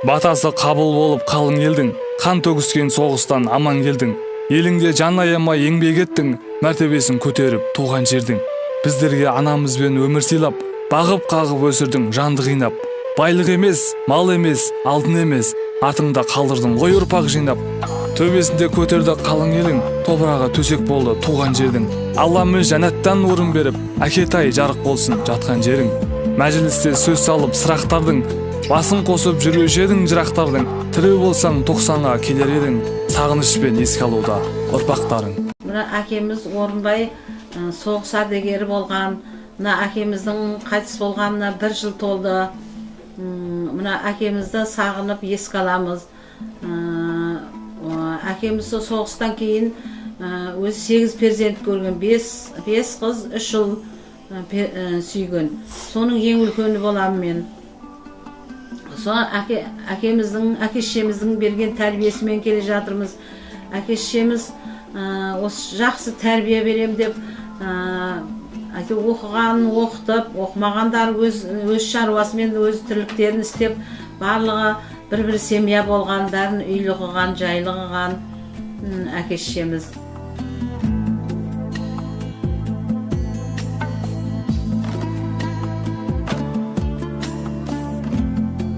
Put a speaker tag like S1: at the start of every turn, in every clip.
S1: Батасы қабыл болып қалың елдің, қан төгіскен соғыстан аман келдің. Еліңде жан аямай еңбек еттің, мәртебесін көтеріп туған жердің. Біздерге анамызбен өмір сыйлап, бағып қағып өсірдің жанды қинап. Байлық емес, мал емес, алтын емес, артыңда қалдырдың ғой ұрпақ жинап. Төбесінде көтерді қалың елің, топырағы төсек болды туған жердің. Алламыз жәннаттан орын беріп, әкетай жарық болсын жатқан жерің. Мәжілісте сөз салып сырақтардың, басын қосып жүруші едің жырақтардың. Тірі болсаң 90-ға келер едің, сағынышпен еске алуда ұрпақтарың.
S2: Мына әкеміз Орынбай соғыс ардагері болған. Мына әкеміздің қайтыс болғанына 1 жыл толды. Мына әкемізді сағынып еске аламыз. Әкеміз соғыстан кейін өзі 8 перзент көрген, 5 қыз, 3 ұл сүйген. Соның ең үлкені боламын мен. Сол әкеміздің, әке шешеміздің берген тәрбиесімен келе жатырмыз. Әке шешеміз осы жақсы тәрбие берем деп, әйтеуір оқығанын оқытып, оқымағандар өз шаруасымен өз тірліктерін істеп, барлығы бір-бір семья болған, бәрін үйлі қылған, жайлы қылған, әке шешеміз.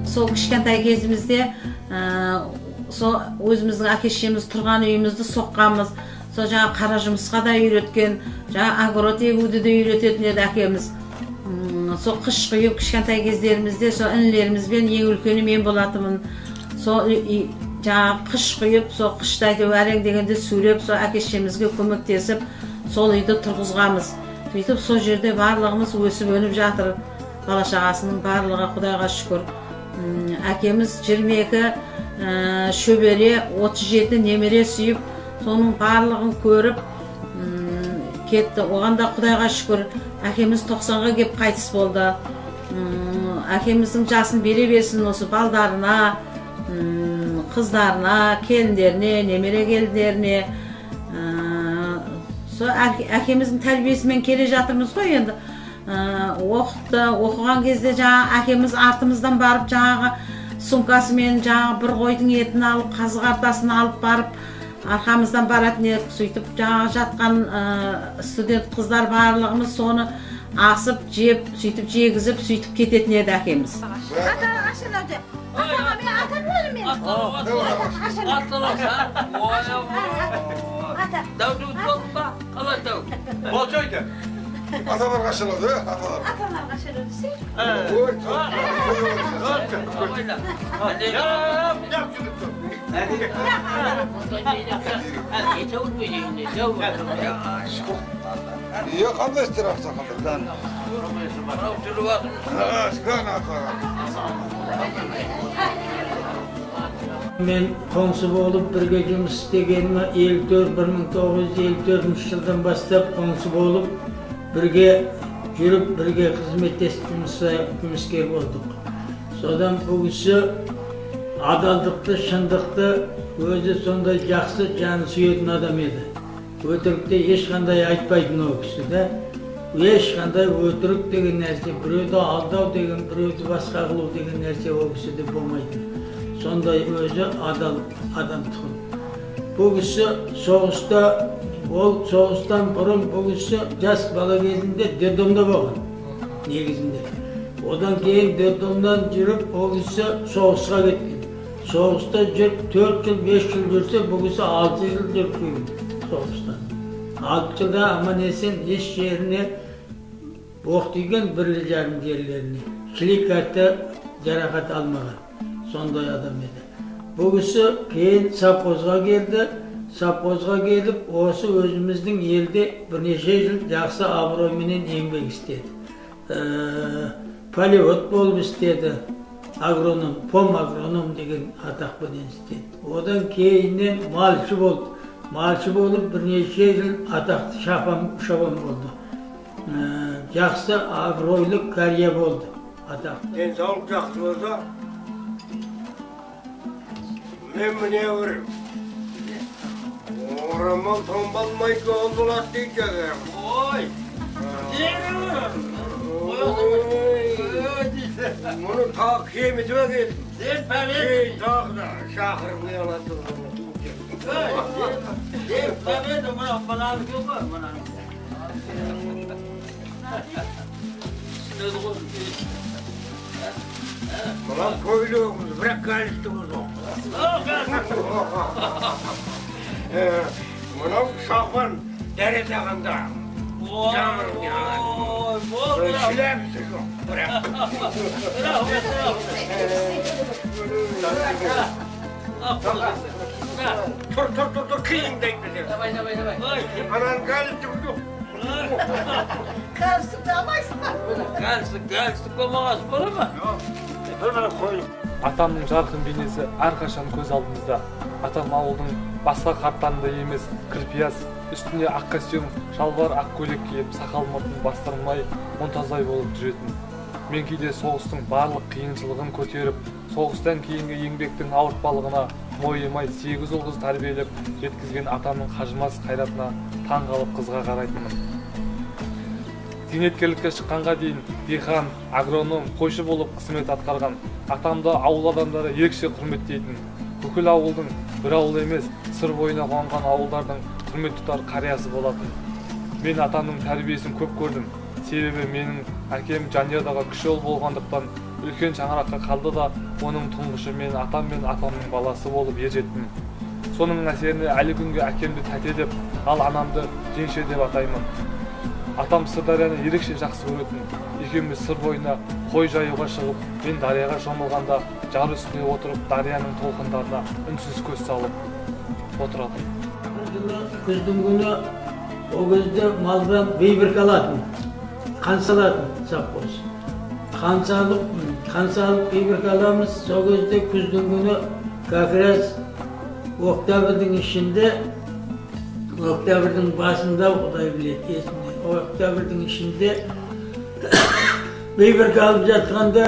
S2: Сол кішкентай кезімізде, сол өзіміздің әке шешеміз тұрған үйімізді соққанбыз. Сол жаңа қара жұмысқа да үйреткен, жаңа огород егуді де үйрететін еді әкеміз. Сол қыш құйып кішкентай кездерімізде сол інілерімізбен, ең үлкені мен болатынмын. Сол жаңа қыш құйып, сол қышты әйтеуір әрең дегенде сүйреп, сол әке шешемізге көмектесіп, сол үйді тұрғызғанбыз. Сөйтіп сол жерде барлығымыз өсіп өніп жатыр. Бала шағасының барлығы Құдайға шүкір. Әкеміз 22 шөбере, 37 немере сүйіп, соның барлығын көріп, кетті. Оған да Құдайға шүкір, әкеміз 90-ға кеп қайтыс болды. Әкеміздің жасын бере берсін осы балдарына, қыздарына, келіндеріне, немере келіндеріне. Сол әкеміздің тәрбиесімен келе жатырмыз ғой енді. Оқытты, оқыған кезде жаңа әкеміз артымыздан барып, жаңағы сумкасымен жаңағы бір қойдың етін алып, қазы қартасын алып барып, арқамыздан баратын едік. Сөйтіп жаңағы жатқан студент қыздар барлығымыз соны асып жеп, сөйтіп жегізіп, сөйтіп кететін еді әкеміз.
S3: Atalar kaçırıldı, atalar.
S2: Atalar kaçırıldı.
S3: Oy, Ya qanday istirahsa qanday?
S4: Мен қоңсы болып бірге жұмыс істегеніме 1954 жылдан бастап қоңсы болып бірге жүріп, бірге қызметтес жұмыскер болдық. Содан бұл кісі адалдықты, шындықты, өзі сондай жақсы жан сүйетін адам еді. Өтірікті ешқандай айтпайтын ол кісі да. Ешқандай өтірік деген нәрсе, біреуді алдау деген, біреуді басқа қылу деген нәрсе ол кісіде болмайтын. Сондай өзі адал адам тұғын. Бұл кісі соғыста, ол соғыстан бұрын бұл кісі жас бала кезінде детдомда болған негізінде. Одан кейін детдомдан жүріп ол кісі соғысқа кеткен. Соғыста жүріп 4 жыл, 5 жыл жүрсе, бұл кісі 6 жыл жүріп келген соғыста. 6 жылда аман есен еш жеріне оқ тиген 1,5 жерлеріне. Шликарта жарақат алмаған. Сондай адам еді. Бұл кісі кейін совхозға келді. Совхозға келіп, осы өзіміздің елде бірнеше жыл жақсы абыройменен еңбек істеді. Полевод болып істеді. Агроном, пом агроном деген атақпенен істеді. Одан кейіннен малшы болды. Малшы болып бірнеше жыл атақты шапан болды. Жақсы абыройлы карьер болды. Атақты.
S5: Денсаулық жақсы болса, мен міне бір орамал томбалмай жол болады дейді.
S6: Ой,
S5: Ой. Мұны тағы кемітіп әкелдім. Кейін тағы да шақырып не алады. Мына көйлегіміз, бірақ галстугіміз жоқ. Мынау шапан дәрет ағанда жамырып не алады. Шіләпісі жоқ, бірақ. Тұр, тұр, тұр, тұр, киіңді айтпесең.
S4: Давай, давай, давай.
S5: Ананың галстугі жоқ.
S6: Галстукты алмайсың ба?
S4: Галстук, галстук болмағасы бола ма?
S5: Бір мына қойып.
S1: Атамның жарқын бейнесі әрқашан көз алдымызда. Атам ауылдың басқа қарттарындай емес, кірпияз, үстіне ақ костюм, шалбар, ақ көйлек киіп, сақал мұртын бастырмай, мұнтаздай болып жүретін. Мен кейде соғыстың барлық қиыншылығын көтеріп, соғыстан кейінгі еңбектің ауыртпалығына мойымай 8 ұл қыз тәрбиелеп жеткізген атамның қажымас қайратына таң қалып қызға қарайтынмын. Зейнеткерлікке шыққанға дейін диқан, агроном, қойшы болып қызмет атқарған атамды ауыл адамдары ерекше құрметтейтін. Бүкіл ауылдың бір ауыл емес, Сыр бойына қонған ауылдардың құрмет тұтар қариясы болатын. Мен атамның тәрбиесін көп көрдім. Себебі менің әкем жанұядағы кіші ұл болғандықтан үлкен шаңыраққа қалды да, оның тұңғышы мен атам мен атамның баласы болып ер жеттім. Соның әсеріне әлі күнге әкемді тәте деп, ал анамды жеңше деп атаймын. Атам Сырдарияны ерекше жақсы көретін. Екеуміз Сыр бойына қой жаюға шығып, мен дарияға шомылғанда жар үстіне отырып, дарияның толқындарына үнсіз көз салып отыратын.
S4: Бір жылы күздің күні ол кезде малдан бейбірк алатын, қан салатын совхоз. Қан салып, қан салып бейбірк аламыз. Сол кезде күздің күні как раз октябрьдің ішінде, октябрьдің басында, Құдай біледі есімде, октябрьдің ішінде бейбірк алып жатқанда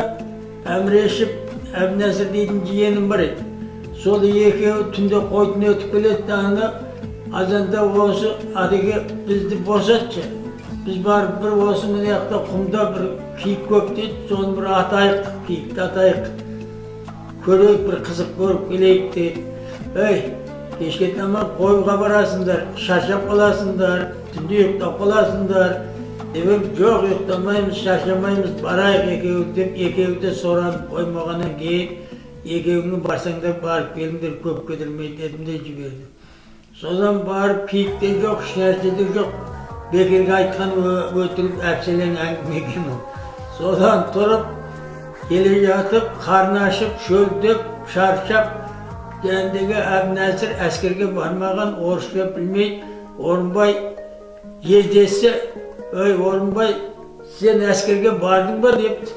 S4: Әмірешіп Әбінәсір дейтін жиенім бар еді. Сол екеуі түнде қойтын өтіп келеді де, ана азанда осы адеге бізді босатшы. Біз барып бір осы мына жақта құмда бір киік көп дейді, соны бір атайық, киікті атайық. Көрейік, бір қызық көріп келейік дейді. Ей, кешке таман қойға барасыңдар, шаршап қаласыңдар, түнде ұйықтап қаласыңдар. Деп едім, жоқ, ұйықтамаймыз, шаршамаймыз, барайық екеуі деп, екеуі де соранып қоймағаннан кейін екеуіңе барсаңдар барып келіңдер, көп кідірмей дедім де жібердім. Содан барып киік те жоқ, ешнәрсе де жоқ. Бекерге айтқан өтірік әпселең әңгіме екен ол. Содан тұрып келе жатып, қарны ашып, шөлдеп, шаршап, жәндегі Әбінәсір әскерге бармаған, орысша білмейді. Орынбай жездесі, ой Орынбай, сен әскерге бардың ба депті.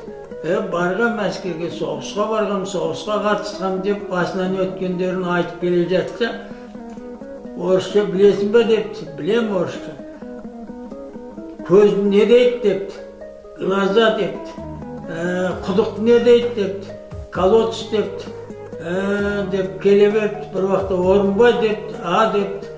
S4: Барғам әскерге, соғысқа барғам, соғысқа қатысқам деп басынан өткендерін айтып келе жатса, орысша білесің бе депті. Білем орысша. Көзін не дейді депті. Глаза депті. Құдықты не дейді депті. Колодец депті. Деп келе беріпті. Бір уақытта Орынбай депті, а депті.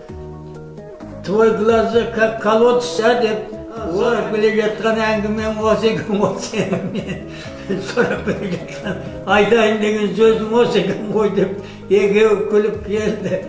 S4: Твой глаза как колодец, а деп. Сұрап келе жатқан әңгімем осы екен ғой, сенің мен сұрап келе жатқан айтайын деген сөзім осы екен ғой деп екеуі күліп келді.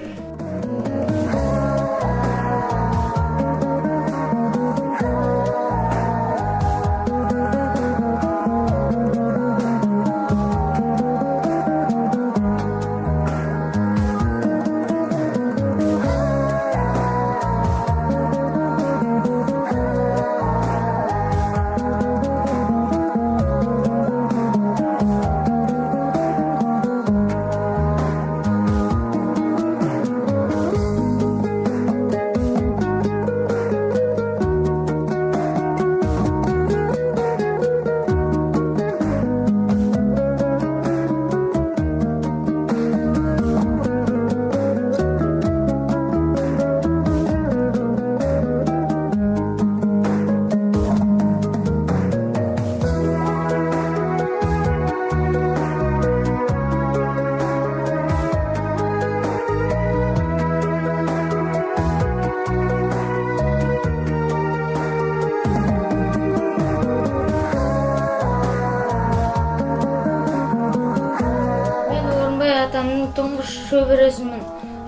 S6: Тұңғыш шөбересімін.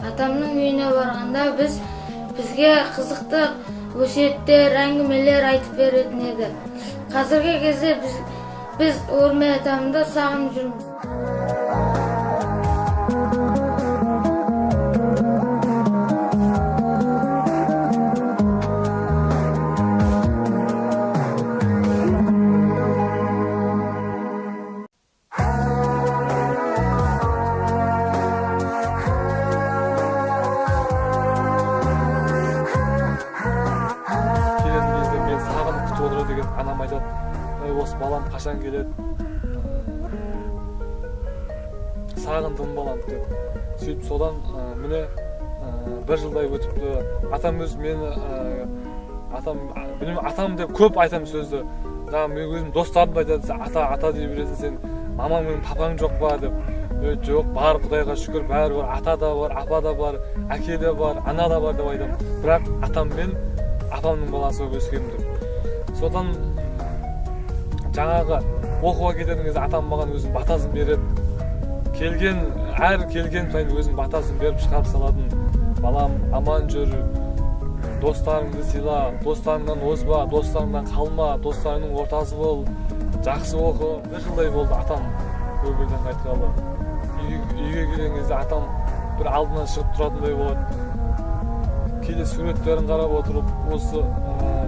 S6: Атамның үйіне барғанда бізге қызықты өсиеттер, әңгімелер айтып беретін еді. Қазіргі кезде біз Өрмей атамды сағынып жүрміз.
S1: Келетін кезде мен сағынып күтіп отырады деген анам айтады: «Ой, осы балам қашан келеді, сағындым баламды» деп. Сөйтіп содан міне бір жылдай өтіпті. Атам өзі мені атам, білмеймін, атам деп көп айтамын сөзді. Жаңағы мен өзім достарым да айтады: «Сен ата ата дей бересің, сен мамаң мен папаң жоқ па?» деп. Е, жоқ, бар, құдайға шүкір, бәрі бар, ата да бар, апа да бар, әке де бар, ана да бар деп айтамын. Бірақ атам мен апамның баласы болып өскенмін деп. Содан жаңағы оқуға кететін кезде атам маған өзінің батасын береді. Келген, әр келген сайын өзінің батасын беріп шығарып салатын: «Балам, аман жүр, достарыңды сыйла, достарыңнан озба, достарыңнан қалма, достарыңның ортасы бол, жақсы оқы». Бір жылдай болды атам өмірден қайтқалы. Үйге келген кезде атам бір алдынан шығып тұратындай болады. Кейде суреттерін қарап отырып, осы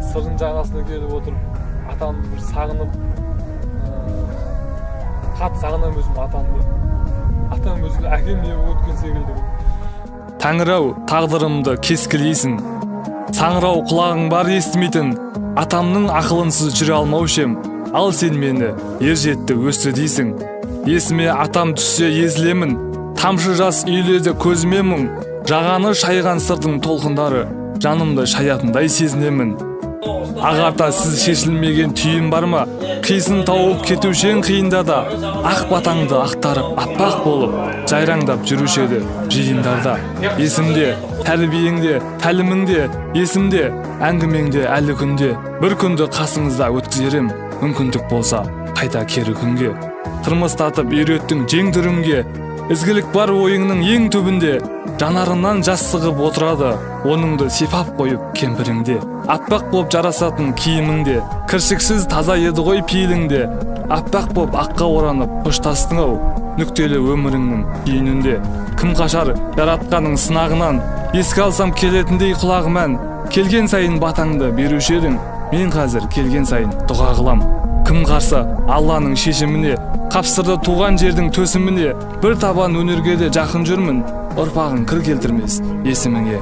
S1: Сырдың жағасына келіп отырып, атамды бір сағынып, қатты сағынамын өзім атамды. Атам өзім әкем не болып өткен секілді. Тәңір-ау, тағдырымды кескілейсің, саңырау құлағың бар естімейтін, атамның ақылынсыз жүре алмаушы ем, ал сен мені ер жетті өсті дейсің. Есіме атам түссе езілемін, тамшы жас үйіледі көзіме мұң, жағаны шайған Сырдың толқындары жанымды шаятындай сезінемін. Ағарта сіз шешілмеген түйін бар ма? Қисын тауып кетуші ең қиында да, ақ батаңды ақтарып аппақ болып жайраңдап жүруші еді жиындарда. Есімде тәрбиеңде, тәліміңде, есімде әңгімеңде әлі күнде. Бір күнді қасыңызда өткізер ем, мүмкіндік болса қайта кері күнге. Тырмыстатып үйреттің жең түрімге, ізгілік бар ойыңның ең түбінде. Жанарынан жас сығып отырады, оныңды сипап қойып кемпіріңде. Аппақ боп жарасатын киіміңде, кіршіксіз таза еді ғой пейіліңде. Аппақ боп аққа оранып қоштастың ау нүктелі өміріңнің түйінінде. Кім қашар жаратқанның сынағынан? Еске алсам келетіндей құлағым ән. Келген сайын батаңды беруші едің, мен қазір келген сайын дұға қылам. Кім қарсы Алланың шешіміне? Қапсырды туған жердің төсіміне. Бір табан өнерге де жақын жүрмін, ұрпағың кір келтірмес есіміңе.